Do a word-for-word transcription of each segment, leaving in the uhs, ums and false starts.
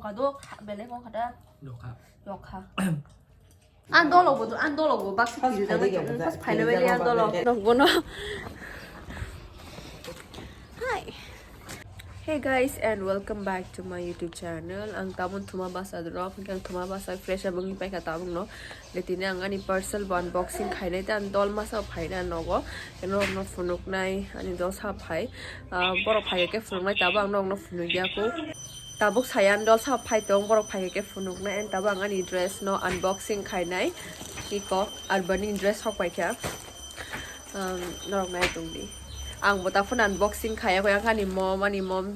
Kadok belai kok kata. Lokha. Lokha. Ang dolo bodo, ang dolo bo bak First pili dama phaidai chong, kaya first kata, phaidai phaidai beli ang kaya dolo. Kaya. Nokbono. Hi. Hey guys, and welcome back to my YouTube channel. Ang tabun thuma basa drop, ang thuma basa fresh abang ipai ka tabung no. Letini ang ani parcel bo unboxing khainai ta, ang dol masa phaina nogo. Eno no phunuk nai, ani dol sa phai. Ah, borok phai ke phunuk nai, tabo ang no phunuk ya ko. Tabuk saya dol sa phai tong, borok phai ke phunuk nai, and tabuk ang ani dress no unboxing khainai. Iko, Urbani dress hok pai kha. Um, norok nai tong di. Ang bo ta phone unboxing khaya ko, ang ani mom, ani mom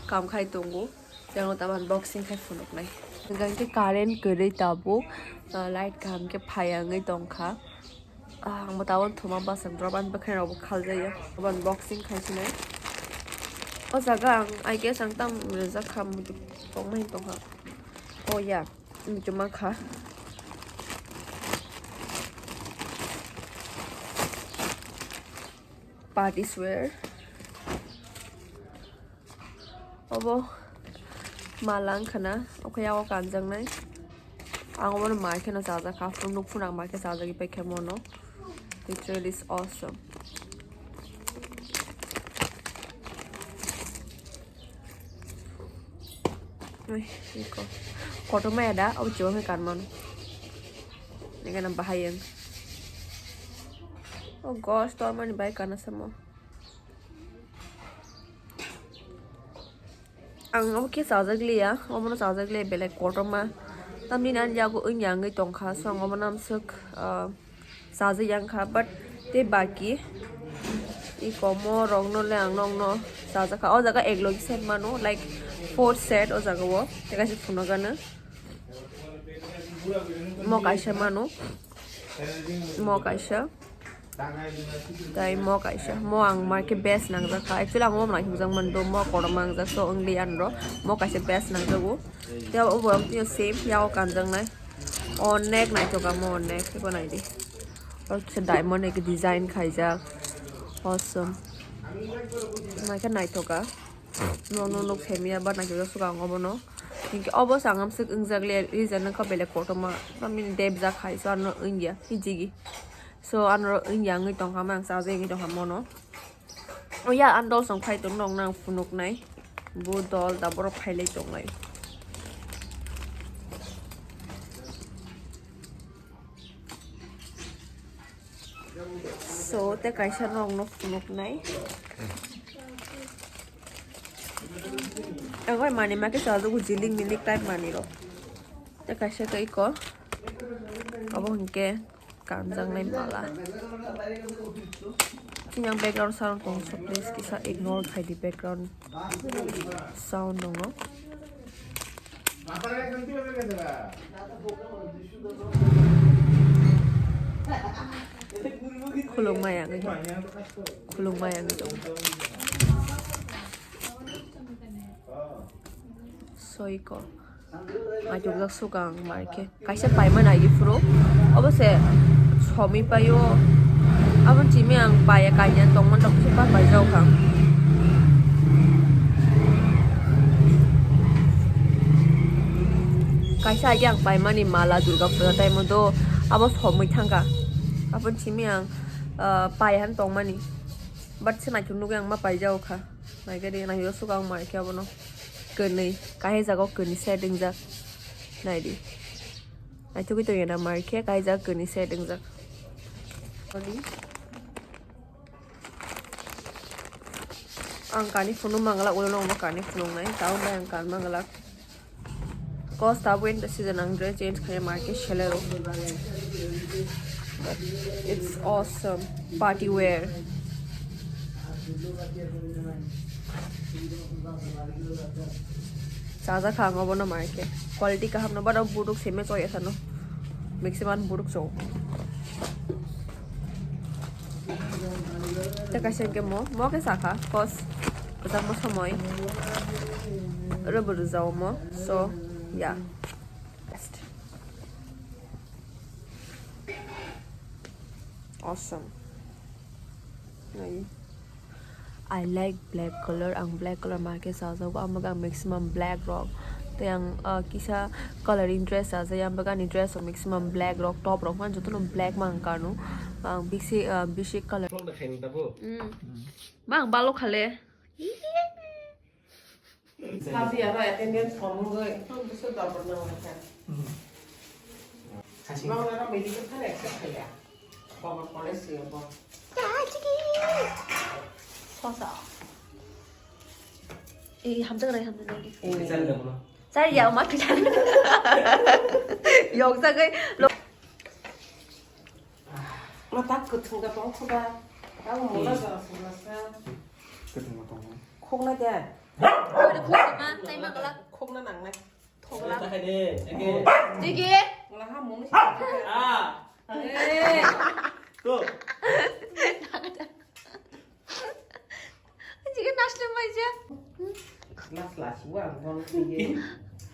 kam khai tongo. Yang ta unboxing khai phunuk nai. Gang ke current kwrwi tabuk, uh, light kaham ke phai wngwi tong kha. Ah, ang bo tabuk thuma bwswk drop ani bwkhwnai rok bo khaljaya. Abo unboxing khai sinai. O jaga ang, I guess ang tam rijak kha muitu tongmani tong kha. Oh yeah, muitu ma kha. Party wear. Obo mala wngkha na, omo yago kanjaknai. Ang obono mai kheno chajakha, phunuk phunuk mai khe chajagwi paikha mono. Literally is awesome. Ui, iko. Kotorma ya da, obo chubang khe kanmano. Nengana bahai ang. Oh gosh, tormani bai kana samo. Ang obo khe chajak liya, obono chajak liya belai kotorma. Tamni ani yago wngya wngwi tongkha, so ang obono amswk, ah, chajak yang kha, but tei baki i komo rokno le ang nokno chajak kha. O jaga ek logi set mano, like, four set o jaga o, tei kaisa phunukgano. Mo kaisa mano, mo kaisa. Tai mo kaisa, mo ang marke best nangjak kha. Actually, ang omo nai himjak mando, mo kotorma nangjak, so wngli anro. Mo kaisa best nangjago. Tei obo ang tino same, yago kanjaknai. Onek naithoka mo onek, eko naidi. Oro kisa diamond eke design khaijak. Awesome. Naikhe naithoka. No, no, no, khemiya ba naithoka suka ang obono. Hinkhe obo sa ang amswk wngjak le, reason wngkha belai kotorma. Tamni debjak khai, so ano wngya, hijigi. So, anoro wngya wngwi tongkha, mang chajak wngwi tongkha mono. O ya, ang dol song phai tong nong nang phunuknai. Bo dol da borok phailai tongnai. So, tei kaisa nong no phunuknai. Ang bai mani ma khe chajago, jilik milik type mani rok. Tei kaisa khe iko. Obo hinkhe kanjaknai mala. Chini ang background sound tong so, please kisa ignore khai di, background sound tongo. Khulumaya wngwi tong. Khulumaya wngwi tong. Soiko. Achukjak sukang bai khe. Kaisa paima nai phuru. Obo se somi paio. Abo chimi ang paiya kanya tongmani rok kisa pa paijao kha. Kaisa agi ang paimani mala Durga Puja time o do. Abo somwi thangkha. Abo chimi ang, ah, paihan tongmani. But se naithok nugwi ang ma paijao kha. Naikhe de, naithok sukang mai khe abono. Kwnwi, kahai jaga o kwnwi set wngjak. Naidi. Naithogwi tongya na mai khe, kahai jaga kwnwi set wngjak. Ang kani phunuk manglak, ulo nokbo kani phunuknai, tabuk bai ang kan manglak. Cause tabuk winter season ang dress change khaina market selero. But it's awesome. Party wear. Chajak kha ang obono market. Quality kaham no, but o buduk seme choya sano. Maximum buduk chok. Tei kaisa hwnkhe mo, mo khe sakha, cause kwchangma somoi rwbo rwjao mo, so, yeah, best. Awesome. Nai. I like black color, ang black color ma khe sajago, amo khe ang maximum black rok Tei ang, ah, kisa coloring dress chajai, ang bagani dress rok maximum black rok, top rok man jotono black mang kanu. Ang bisi, ah, bisi color. Vlog da khaini tabo? Mm. Bang balo khale. Sabi aro attendance form wngwi, tong bwswk dorbar nang lai kha. Khasi. Bang aro medical thang accept khaiya. Baba college se bo. Sosa. Eh, hamjak rai, hamjak rai. Eh. Bichar da bono. Chari ya, ma bichar. Yok jagai. Ma tak kwthwng da tong kho da. Tamo mula jora sula sa. Kwthwng da tong. Khokna de. Khokna, tei ma glak. Khokna nangnai. Thokla. Digi. Ngla ha mung si. Ah. Eh. Go. Chicken nasle mai ja. Las las wa bon ye.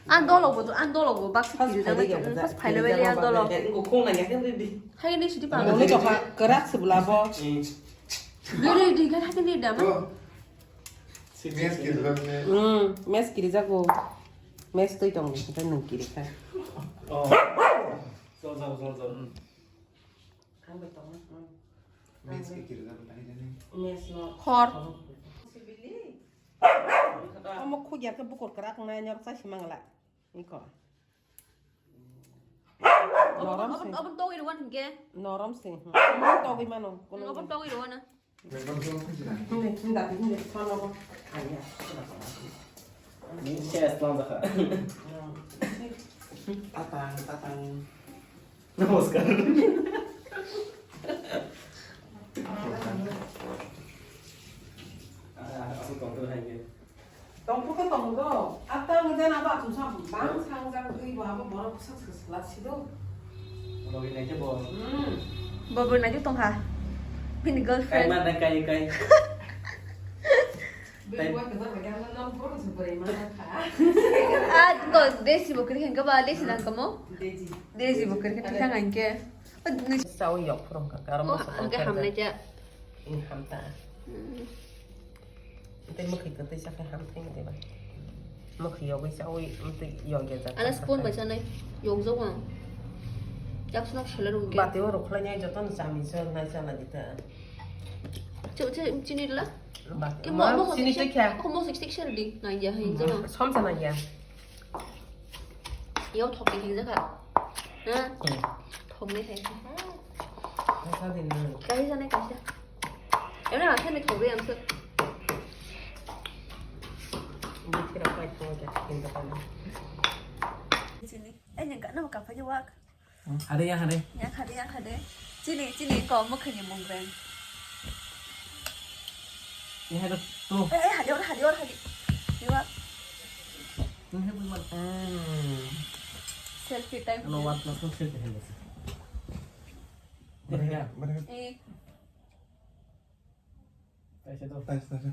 An dolo bo, an dolo bo bak sikiri jang. Pas phaile bele an dolo. Ko khong na ya kan di. Hai ni sidi pa. Mole to ha kerak sebelah bo. Bele di kan hai ni dama. Mes kiri jago. Hmm, mes kiri jago. Mes toi tong ni kan nang kiri kan. Oh. Zol zol zol zol. Ang bai tong. Mes ke kiri da bai tani. Mes no. Hor. Omo khugya ke bukur krak na nyor sa simangla. Iko. Norom se. Obo togwi rwan ke? Norom se. Obo togwi mano. Obo togwi rwan. Hindi, hindi, hindi. Ano ko? Ayan. Ini saya setelah. Tatang, tatang. Namaskar. Ah, aku kontrol aja. Tongthok khe tongo do. Ata ang jana ba chwngsa bang sangjak twi bo abo borok bwswk swswla sido. Logi naikhe bo. Hmm. Bo bo naikhe tongkha. Bini girlfriend. Kai ma kai kai. Bini boy khe jana khe ang no bono se bwrwi ma kha. Ah, go desi bo kiri khe ba desi nang kamo. Desi. Desi bo kiri khe thang ang khe. Sao yok phurung kha. Garam masala. Ang khe hamnai ja. Ini hamta. Hmm. Tei mwkhwi kwtwi sa khe ham thai diba? Mwkhwi yogwi chawi, mwtwi yogya jak. Ala spoon bai chanai, yokjak ang. Chak swnam sele rung ge. Bati o rokhlai nai joto no chami se nai chana dita. Che, che, chini rwla? Bati. Ke mo, mo chini sik sik, tei kha. Ko mo sik sik sere di, nai ya hai jono. Som sa nai ya. Yo thok ni hingjak kha. Ha? Hmm. Thok ni hai. Kaisa din na. Kaisa na kaisa. Emna kaisa ni thok ri amsa. Bukira pai thok ya kinda kana. Chini. Eh, nyang kana maka pa wak. Hade ya hade. Yang hade yang hade. Chini chini ko mo khani mung ben. Ini hade tu. Eh, eh, hade or hade or hade. Iwa. Ini hade bukan. Hmm. Selfie time. Ano wat na selfie hade. Mereka. Eh. Taisa to. Taisa taisa.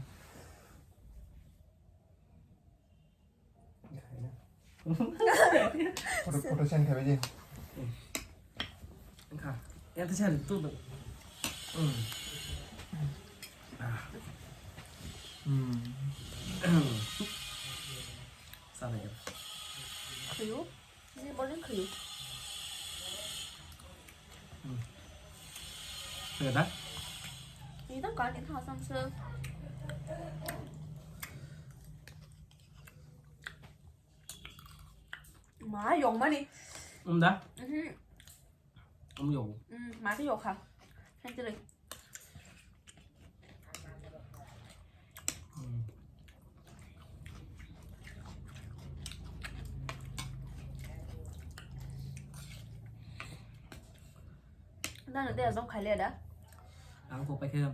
Photo photo send khabe je. Kha. Ya taisa tu. Hmm. Ah. Hmm. Sana ya. Khwlio. Ni bolin khwlio. Hmm. Khwlio da? Ni da kani tha sam se. Ma yong mani. Um da? Mhm. Um yong. Hmm, ma yong kha. Kan tu le. Nang de azom khaile da? Ang ko paikhe,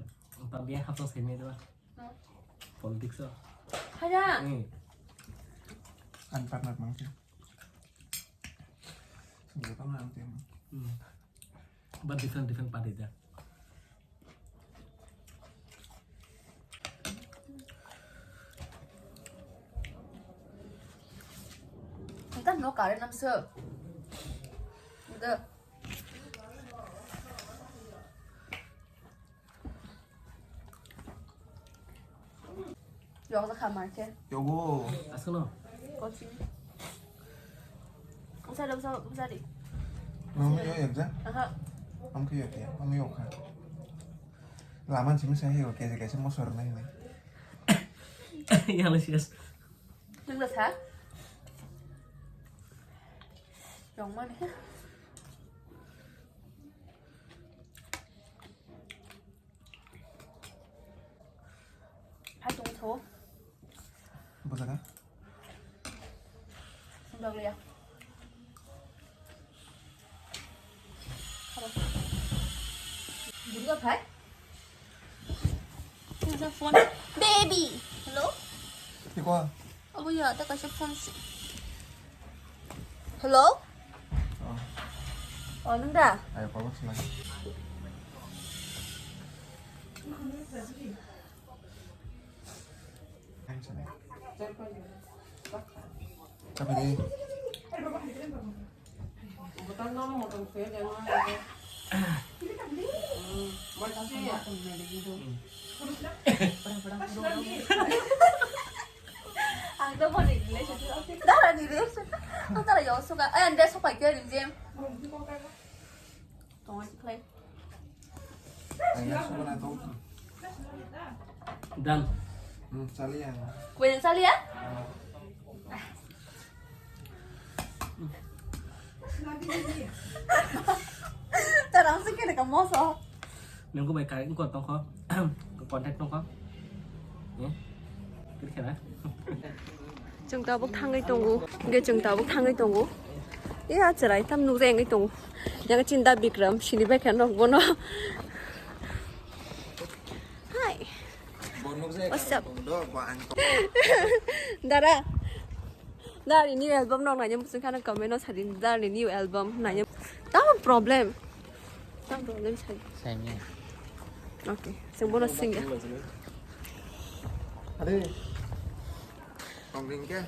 ta biya hapta sai me da. Hmm. Politics o. Haya. Hmm. Ang partner mangkhe. Sungguh tong ang tem. Hmm. But different different party da. Ita no kare nam se. Ita. Yok da khamar khe. Yogo. Aswkno. Kochi. Sa, sa, sa, sa di. Mami yo yak ja? Aha. Am ke yak ya, mami yo kha. Laman simi sa hiyo, kaisa kaisa mosor nai nai. Yang le sias. Nung da sa? Yang mana ya? Hai tong tho. Bujaka. Sundok liya. Halo. Bujaka phai. Kaisa phone. Baby. Hello? Iko. Abo ya, ta kaisa phone si. Hello? Oh. Oh, nung da? Ayo, pabak sila. Thanks, man. Thanks, man. Ang to boni relationship. Dara ni relationship. Ang tara yo suka. Eh, ande sok pai kiri jim. Tong ai klai. Done. Hmm, sali ya. Kue sali ya? Tarang sih kena kamu so. Nunggu baik kali engkau tongko. Contact tongko. Ya. Kira-kira. Chwng tabuk thangwi tongo. Hwnkhe chwng tabuk thangwi tongo. Iya, chwrai tam nukjak wngwi tongo. Yang chinta Bikram, sini bai khe nok bono. Hi. What's up? Dara. Dara ni new album nok naina muchung khana comment no sadi. Dara ni new album naina. Tamo problem. Tamo problem sai. Sai mi. Okay. Sing bono sing ya. Are. Kong ring ke?